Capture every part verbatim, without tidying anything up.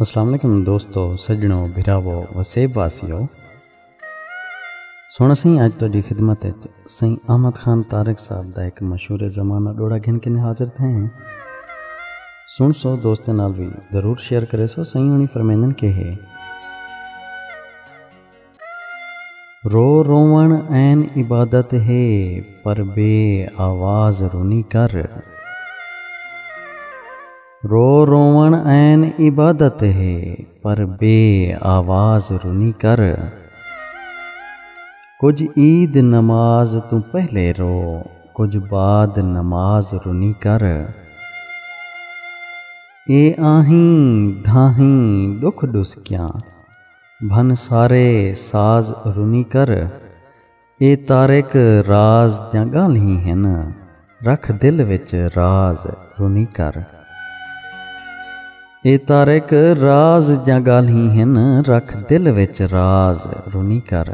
السلام علیکم دوستو، سڄݨو، بھراوو، وسیب واسیو۔ سوہݨا سئیں، اڄ تہاݙی خدمت وچ سئیں احمد خان طارق صاحب دا ہک مشہور زمانہ ݙوہڑا گھن کے حاضر تھئے ہیں۔ سݨسو، دوستیں نال وی ضرور شیئر کریسو۔ سئیں ہوݨی فرمیندن کہ ہے، رو رووݨ عین عبادت ہے، پر بے آواز رونی کر۔ رو رووݨ عین عبادت ہے، پر بے آواز رونی کر۔ کجھ عید نماز توں پہلے رو، کجھ بعد نماز رونی کر۔ اے آہیں دھاہیں ݙکھ ݙسکیاں، بھن سارے ساز رونی کر۔ اے طارق راز دیاں ڳالھیں ہن، رکھ دل وچ راز رونی کر۔ اے طارق راز دیاں ڳالھیں ہن، رکھ دل وچ راز رونی کر۔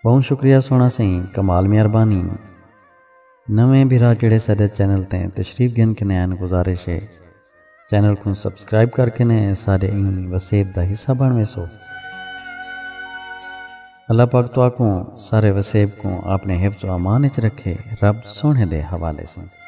ٻہوں شکریہ سوہݨا سئیں، کمال مہربانی۔ نویں بھرا جڑے ساݙے چینل تے تشریف گھن کے نئے آئن، گزارش ہے چینل کوں سبسکرائب کر کے نے ساݙے ایں وسیب دا حصہ بݨ ویسو۔ اللہ پاک تہاکوں سارے وسیب کوں اپݨے حفظ و امان وچ رکھے۔ رب سوہݨے دے حوالے سئیں۔